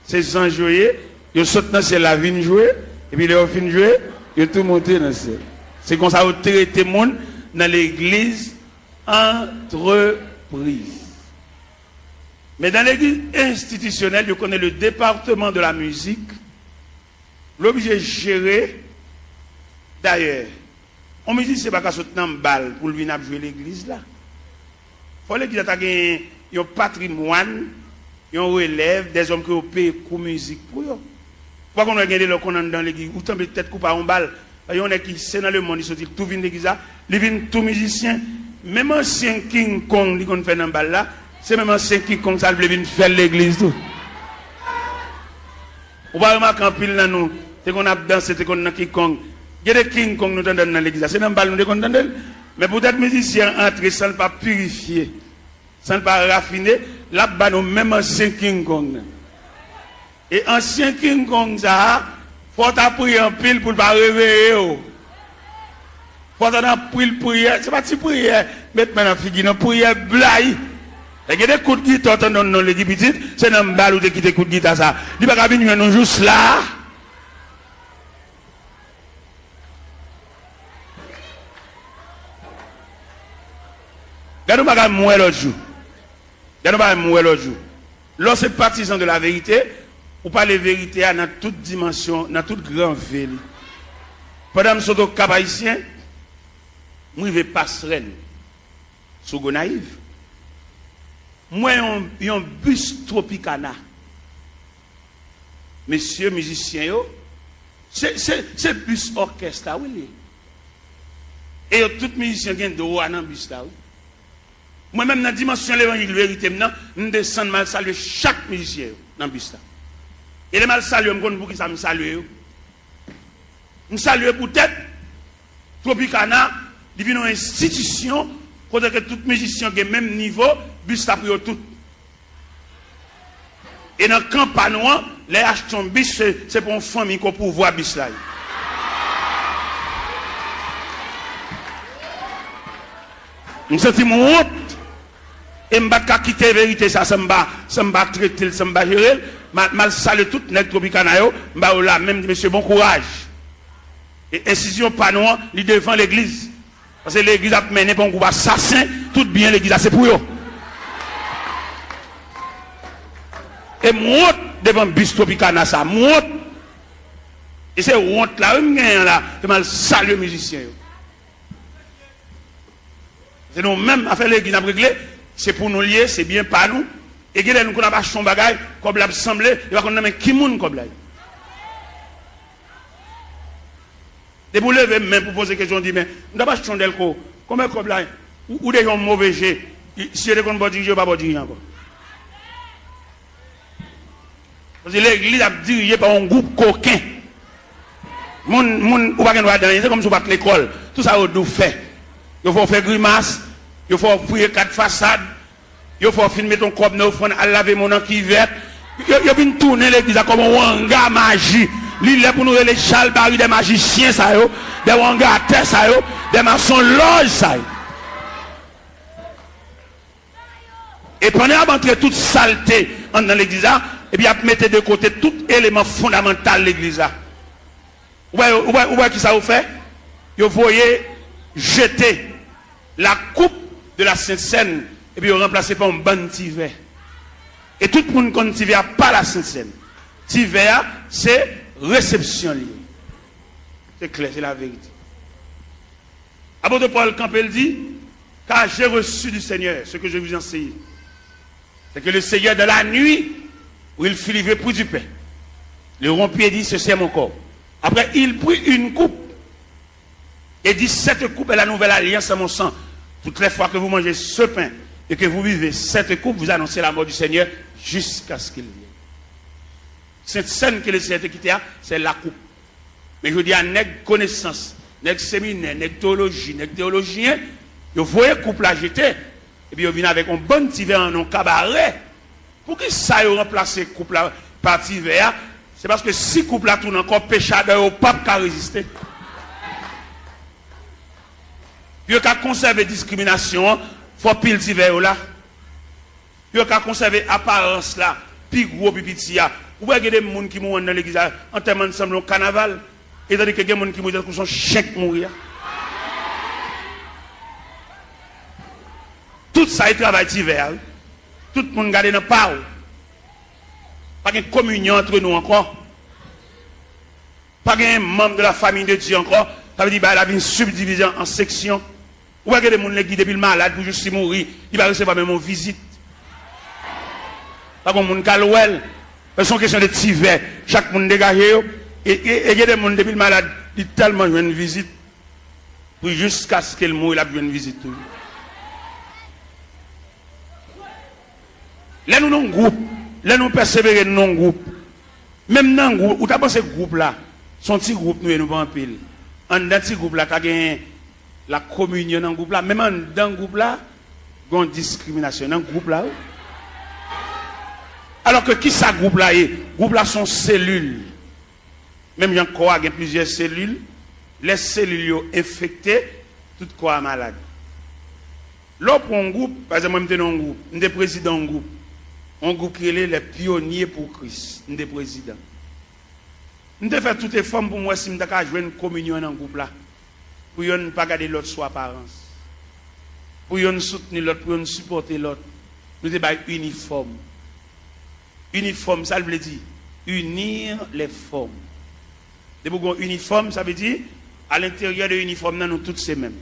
se zanj yo ye, yo sot nan syèl la vin jwe, epi lè yo fin jwe, yo tou monte nan syèl. Se konsa yo trete moun nan legliz antrepriz. Men dan legliz enstitisyonèl, yo konnen le département de la musique, l oblije jere. Dayè, yon mizisyen pa ka sot nan bal pou l vin ap jwe legliz la. Fò legliz la ta gen yon patrimwàn, yon relèv, dèzòm ke yo peye kou mizik pou yo. Ou pa konn wè gen de lè w konn anndan legliz, ou tanbe tèt kou pa yon bal. Yon nèg ki se nan lemonn li soti, li tou vin legliz la, li vin tou mizisyen. Menm ansyen King Kong li konn fè nan bal la, se menm ansyen King Kong sa l vle vin fè l legliz tou. Ou pa remake anpil nan nou te konn ap danse, te konn nan King Kong. Gen de King Kong nou t anndan nan legliz la, se nan bal nou te konn tande l. Men poutèt mizisyen an antre san l pa pirifye, san l pa rafine, l ap ba nou menm ansyen King Kong nan. E ansyen King Kong sa a, fò w ta priye anpil pou l pa reveye w. Fò w ta nan pil priyè, se pa ti priyè, met men nan figi non, priyè blayi. E gen de kout gita w tande yon nonm li ki pitit, se nan bal ou te kite kout gita sa. Li pa ka vin jwenn nou jous la a. Gade yon bagay m wè lòt jou. Gade yon bagay m wè lòt jou. Lè w se patizan de la verite, ou pale verite a nan tout dimansyon, nan tout gran ve li. Pandan m sot Okap Ayisyen, m rive Pasrèl, sou Gonayiv. M wè yon, yon bis Tropicana. Mesye mizisyen yo, se, se, se bis òkès la, wi, li ye. E yo tout mizisyen gen dwa nan bis la, wi. Mwen menm, nan dimansyon levanjil verite m nan, m desann, m al salye chak mizisyen yo nan bis la. E lè m al salye yo, m konn poukisa m salye yo. M salye poutèt Tropicana, li vin yon enstitisyon kote ke tout mizisyen gen menm nivo, bis la pou yo tout. E nan kan pa nou an, lè y achte yon bis, se, se pou yon fanmi ke w pouvwa bis la ye. M santi m wont, e m pa t ka kite verite sa san m pa, san m pa trete l, san m pa jere l. M al, m al salye tout nèg Tropicana yo, m ba yo lamen, m di, "Mesye, bon kouraj." E enstitisyon pa nou an, li devan legliz. Paske legliz ap mennen pa yon gwoup asasen, tout byen legliz la se pou yo. E m wont devan bis Tropicana sa, m wont. E se wont la, wi, m genyen la, ke m al salye mizisyen yo. Se nou menm, afè legliz n ap regle, se pou nou l ye, se byen pa nou. E gen lè nou konn ap achte yon bagay, kòb la ap sanble, yo pa konn nan men ki moun kòb la ye. Depi w leve men pou poze kesyon, w di, "Men, m t ap achte yon dèlko, konbyen kòb la?" Ou, ou deja yon move je. Si yo te konn ba w dirije, yo pa ba w dirije ankò. Paske legliz ap dirije pa yon gwoup koken. Moun, moun, ou pa gen dwa adan anyen, se kòmsi w pa t lekòl. Tout sa yo di w fè. Yo fè w fè grimas, yo fè w fouye kat fasad, yo fè w fin mete yon kòb nan ofrann, al lave men w nan kivèt. Yo, yo vin tounen legliz la kòm yon anga maji. Li lè pou nou rele chalbari dè majisyen sa yo, dè wangatè sa yo, dè masonlòj sa yo. E pandan y ap antre tout salte anndan legliz la, epi y ap mete de kote tout eleman fondamantal legliz la. Ou wè, ou wè, ou wè kisa yo fè? Yo voye jete la coupe de la Sainte Seine, epi yo ranplase pa yon bann ti vè. E tout moun konn ti vè a pa la Sainte Seine. Ti vè a, se resepsyon li ye. Se klè, se laverite. Apot Pòl kanpe, l di, "Car j'ai reçu du Seigneur ce que je vous ai enseigné. C'est que le Seigneur, dans la nuit où il fut livré pour du pain, le rompit et dit, 'Ceci est mon corps.' Après, il prit une coupe et dit, 'Cette coupe est la nouvelle alliance à mon sang. Toutes les fois que vous mangez ce pain et que vous buvez cette coupe, vous annoncez la mort du Seigneur jusqu'à ce qu'il vienne.'" Sent Sèn ke Leseyè te kite a, se lakoup. Men jodi a, nèg konesans, nèg seminè, nèg teyoloji, nèg teyolojyen, yo voye koup la jete, epi yo vin avèk yon bann ti vè an yon kabarè. Poukisa yo ranplase koup la pa ti vè a? Se paske si koup la tounen ankò, peche adan yo p ap ka reziste. Pou yo ka konsève diskriminasyon an, fò pil ti vè yo la. Pou yo ka konsève aparans la, pi gwo, pi piti a. Ou wè gen de moun ki mouri anndan legliz la, antèman l sanble yon kanaval. E tandike gen moun ki mouri tankou se yon chen k mouri a. Tout sa e travay ti vè a, wi. Tout moun gade nan pa w. Pa gen kominyon antre nou ankò. Pa gen manm de la famille de Dieu ankò. Sa vle di bagay la vin sibdivize an, an seksyon. Ou wè gen de moun legliz depi l malad pou jis li mouri, li pa resevwa menm yon vizit. Pa gen moun k al wè l. Se yon kesyon de ti vè. Chak moun degaje yo. E, e, e gen de moun depi l malad, li tèlman jwenn vizit. Pou jiskaske l mouri, l ap jwenn vizit toujou. Lè nou nan yon gwoup, lè nou pèsevere, nou nan yon gwoup. Menm nan gwoup, ou ta panse gwoup la, se yon ti gwoup nou ye, nou pa anpil. Anndan ti gwoup la, ta gen lakominyon nan gwoup la, menm anndan gwoup la, gen yon diskriminasyon nan gwoup la, wi. Alò ke kisa gwoup la ye? Gwoup la se yon selil. Menm jan kò a gen plizyè selil, lè selil yo enfekte, tout kò a malad. Lè w pran yon gwoup, pa egzanp, mwen m te nan yon gwoup, m te prezidan yon gwoup, yon gwoup ki rele Les Pionniers pour Christ, m te prezidan. M te fè tout efò m pou m wè si m ta ka jwenn kominyon nan gwoup la, pou yonn pa gade lòt sou aparans. Pou yonn soutni lòt, pou yonn sipòte lòt, nou te bay inifòm. Inifòm, sa l vle di? Unir les formes. Depi w gen yon inifòm, sa vle di, alenteryè de inifòm nan, nou tout se menm.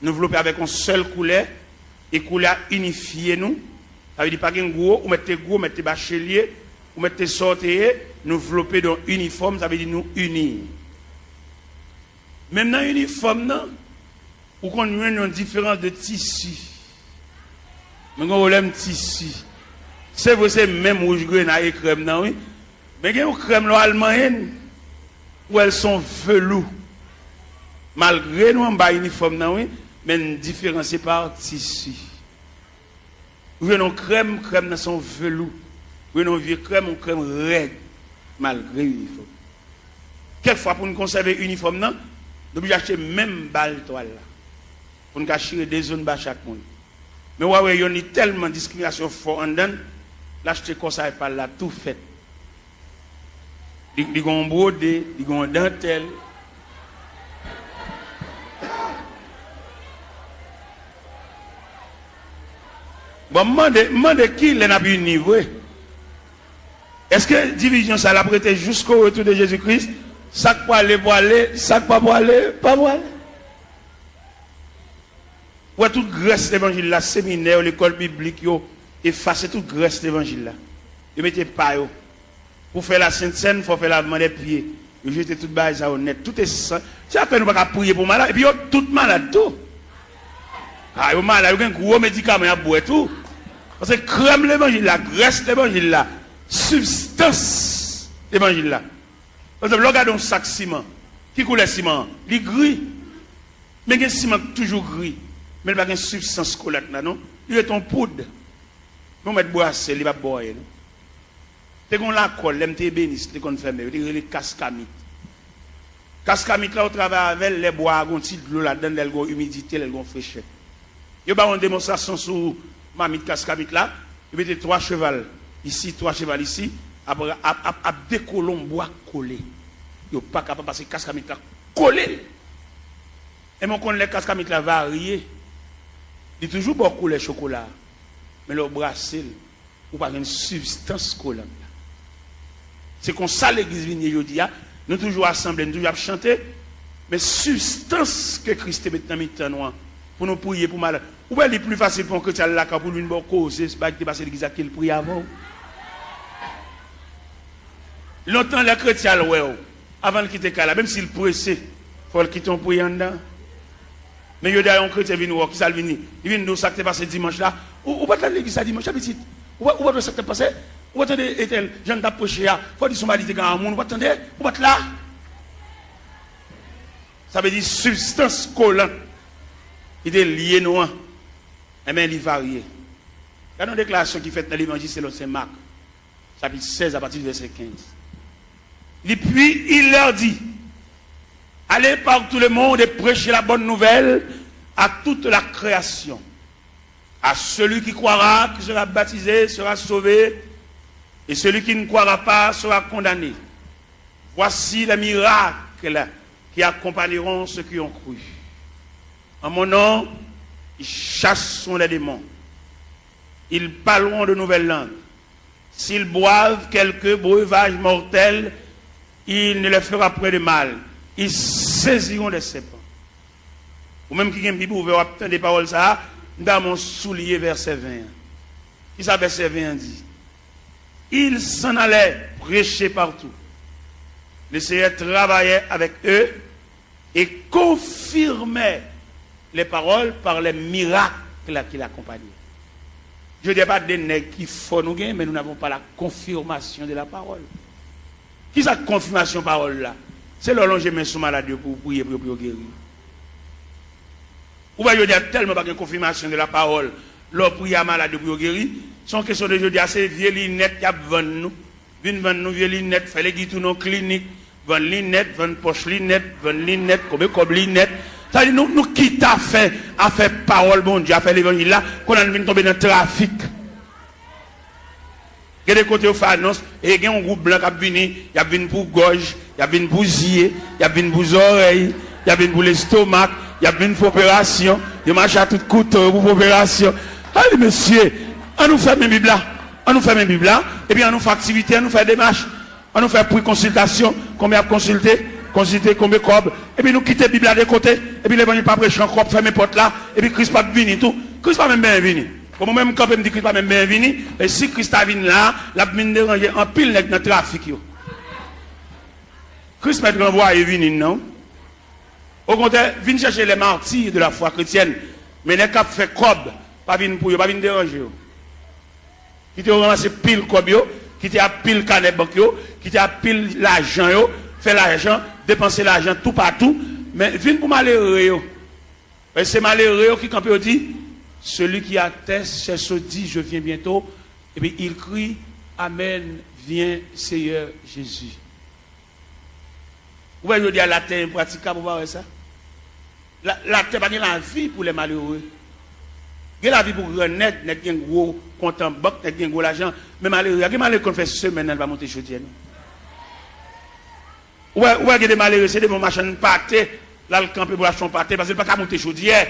Nou vlope avèk yon sèl koulè, e koulè a inifye nou. Sa vle di pa gen gwo, ou mèt te gwo, ou mèt te bachelye, ou mèt te sa w te ye, nou vlope de yon inifòm, sa vle di nou ini. Menm nan inifòm nan, ou konn jwenn yon diferans de tisi. Men gen yon pwoblèm tisi. Se vre, se menm wouj grenay e krèm nan, wi. Men gen yon krèm lè w al manyen l, ou wè l se yon velou. Malgre nou anba inifòm nan, wi, men n diferansye pa tisi. Ou jwenn yon krèm, krèm nan se yon velou. Ou jwenn yon vye krèm, yon krèm rèd, malgre inifòm. Kèk fwa, pou n konsève inifòm nan, nou oblije achte menm bal twal la. Pou n ka chire de zòn ba chak moun. Men w a wè yonn li tèlman diskriminasyon fò anndan l, l achte kòsay pa l la tou fèt. Li, li gen yon bwode, li gen yon dantèl. Bon, m mande, m mande kilè n ap ini vre? Èske divizyon sa l ap rete jusqu'au retour de Jésus-Christ? Sa k pwale, pwale, sa k pa pwale, pa pwale. Ou wè tout grès levanjil la, seminè yo, lekòl biblik yo, efase tout grès levanjil la. Yo mete pa yo. Pou fè la Sent Sèn, fò fè lavman dè pye. Yo jete tout bagay sa yo nèt. Tout esan-, se afè nou pa ka priye pou malad. Epi yo tout malad tou. A, yo malad, yo gen gwo medikaman y ap bwè tou. Paske krèm levanjil la, grès levanjil la, sibstans levanjil la. Pa egzanp, lè w gade yon sak siman, ki koulè siman an? Li gri. Men gen siman k toujou gri, men li pa gen sibstans kolant la, non. Li ret yon poud. Men w mèt brase l, li p ap ba w anyen, non. Te gen yon lakòl, lè m te ebenis, te konn fèmen, yo te rele Kaskamit. Kaskamit la, ou travay avè l, lè bwa a gen yon ti dlo ladan l, lè l gen yon imidite, lè l gen yon frechè. Yo ba w yon demonstrasyon sou mamit Kaskamit la, yo mete twa cheval isi, twa cheval isi, ap, ap, ap, ap dekole yon bwa kole. Yo pa kapab pase Kaskamit la kole l. Enben, w konn lè Kaskamit la varye, li toujou ba w koulè chokola a, men lè w brase l, ou pa jwenn sibstans kolant la. Se konsa legliz vin ye jodi a. Nou toujou asanble, nou toujou ap chante, men sibstans ke Kris te met nan mitan nou an, pou nou priye pou malad. Ou wè li pli fasil pou yon kretyen al lakay ou pou l vin ba w koze bagay ki te pase legliz la ke l priye avè w. Lontan lè kretyen al wè w, avan l kite kay la, menm si l prese, fò l kite yon priye anndan. Men jodi a yon kretyen vin wè w, kisa l vin di? Li vin di w sa k te pase dimanch la. Ou, ou pa t al legliz la dimanch la, pitit? Ou pa, ou pa t wè sa k t ap pase? Ou pa tande entèl jan l t ap preche a? Fò di se yon bagay li te gen a moun, ou pa t tande? Ou pa t la? Sa vle di sibstans kolant ki te lye nou an, enben, li varye. Gade yon deklarasyon ki fèt nan Levanjil selon Sen Mak, chapit sèz, apati de vèsè kenz. Li, puis il leur dit, allez par tout le monde et prêchez la bonne nouvelle à toute la création. À celui qui croira, qui sera baptisé, sera sauvé, et celui qui ne croira pas sera condamné. Voici les miracles qui accompagneront ceux qui ont cru. En mon nom, ils chasseront les démons. Ils parleront de nouvelles langues. S'ils boivent quelque breuvage mortel, il ne leur fera point de mal. Ils saisiront des serpents. Ou menm ki gen Bib ouvè, w ap tande pawòl sa a, m ta renmen w souliye vèsè ven an. Kisa vèsè ven an di? Ils s'en allaient prêcher partout. Le Seigneur travaillait avec eux et confirmait les paroles par les miracles qui l'accompagnaient. Jodi a, pa de nèg ki fò nou gen, mais nous n'avons pas la confirmation de la parole. Kisa k konfimasyon pawòl la? Se lè w lonje men sou malad yo pou w priye pou yo, pou yo geri. Ou wè jodi a tèlman pa gen konfimasyon de la pawòl. Lè w priye a malad yo pou yo geri, se yon kesyon de jodi a, se vye linèt y ap vann nou. Vin vann nou vye linèt, fè legliz tounen yon klinik, vann linèt, vann pòch linèt, vann linèt, konbe kòb linèt. Sa vle di nou, nou kite afè, afè pawòl Bondye, afè levanjil la, kounye a nou vin tonbe nan trafik. Gen de kote yo fè anons, e gen yon gwoup blan k ap vini, y ap vin pou gòj, y ap vin pou zye, y ap vin pou zòrèy, y ap vin pou lestomak, y ap vin fè operasyon, Yo mache a tout kouto yo pou fè operasyon. Ay, mesye, ann nou fèmen Bib la. Ann nou fèmen Bib la. Epi ann nou fè aktivite, ann nou fè demach. Ann nou fè pri konsiltasyon. Konbyen ap konsilte? Konsilte konbyen kòb? Epi nou kite Bib la de kote. Epi levanjil pa preche ankò, ap fèmen pòt la. Epi Kris p ap vini tou. Kris pa menm benyen vini. Bon, mwen menm, m kanpe, m di Kris pa menm benyen vini. E si Kris ta vin la, l ap vin deranje anpil nèg nan trafik yo. Kris mèt ranvwaye vini n nan. Okontrè, vin chèche les martyrs de la foi chrétienne. Men nèg k ap fè kòb, pa vin pou yo, pa vin deranje yo. Kite yo ranmase pil kòb yo, kite a pil kanè bank yo, kite a pil lajan yo, fè lajan, depanse lajan toupatou, men vin pou malere yo. E se malere yo ki kanpe yo di, celui qui atteste, c'est ce dit, je viens bientôt, epi il crie, Amen, viens Seigneur Jésus. Ou wè jodi a latè enpratikab, ou pa wè sa? La, latè pa gen lavi pou lè malere. Gen lavi pou gran nèg, nèg gen gwo kont an bank, nèg gen gwo lajan. Men malere a, gen malere konn fè semèn nan li pa monte chodyè non. Ou wè, ou wè gen de malere, se devan machann pate, l al kanpe pou l achte yon pate, paske l pa ka monte chodyè.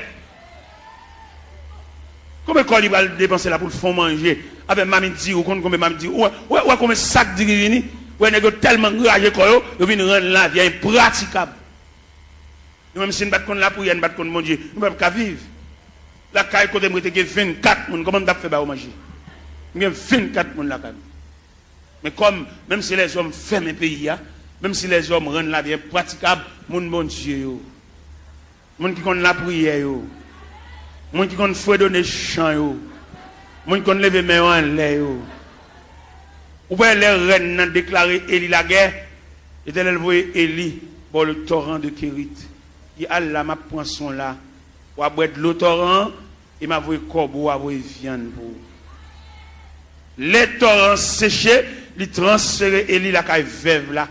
Konbyen kòb li pral depanse la pou l fè yon manje? Avèk mamit diri, ou konn konbyen mamit diri? Ou wè, ou wè, ou wè konbyen sak diri vini? Ou wè nèg yo tèlman anraje kò yo, yo vin rann lavi a enpratikab. Nou menm si n pa t konn lapriyè, n pa t konn Bondye, nou p ap ka viv. Lakay kote m rete gen vennkat moun, kòman m t ap fè ba yo manje? M gen vennkat moun lakay mwen. Men kòm, menm si lèzòm fèmen peyi a, menm si lèzòm rann lavi enpratikab, moun Bondye yo, moun ki konn lapriyè yo, moun ki konn fredone chan yo, moun ki konn leve men yo anlè yo. Ou wè lè rèn nan deklare Eli lagè, Letènèl voye Eli bò le toran de Kerit. Li al la, m ap pran son la, w a bwè dlo toran an, e m a voye kòbo, w a voye vyann pou ou. Lè toran an seche, li transfere Eli lakay vèv la,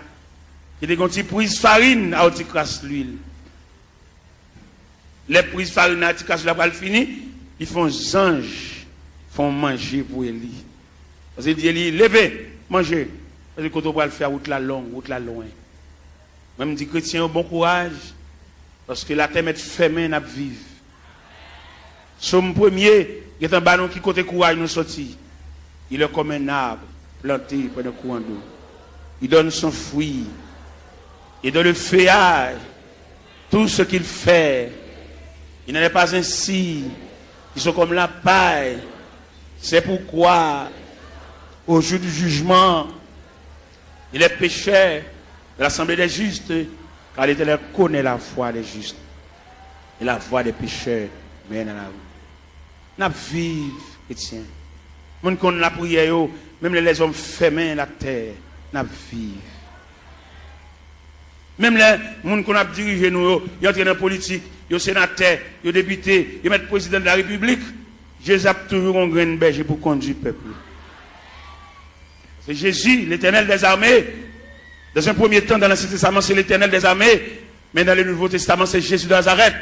ki te gen yon ti priz farin a yon ti kras lwil. Lè priz farin nan ti kras la pral fini, li fè yon zanj fè yon manje pou Eli. Paske li di Eli, leve, manje, paske kote w pral fè a, wout la long, wout la lwen. Mwen, m di kretyen yo bon kouraj, paske latè mèt fèmen, n ap viv. Sòm premye gentan ba nou ki kote kouraj nou soti. Il est comme un arbre planté près d'un courant d'eau. Il donne son fruit. Et dans le feuillage, tout ce qu'il fait, il n'en est pas ainsi. Ils sont comme la paille. C'est pourquoi, au jour du jugement, il est pécheur de l'assemblée des justes, car l'Éternel connaît la voie des justes et la voie des pécheurs mène à la ruine. N ap viv, kretyen. Moun konn lapriyè yo, menm lè lèzòm fèmen latè, n ap viv. Menm lè moun konn ap dirije nou yo, yo antre nan politik, yo senatè, yo depite, yo mèt prezidan de la repiblik, Jezi ap toujou gon grenn bèje pou kondui pèp li. Se Jezi, Letènèl dèzame. Dans un premier temps, dans l'Ancien Testament, c'est l'Éternel des armées. Men dans le Nouveau Testament, c'est Jésus de Nazareth.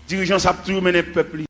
Dirijan sa ap toujou mennen pèp li.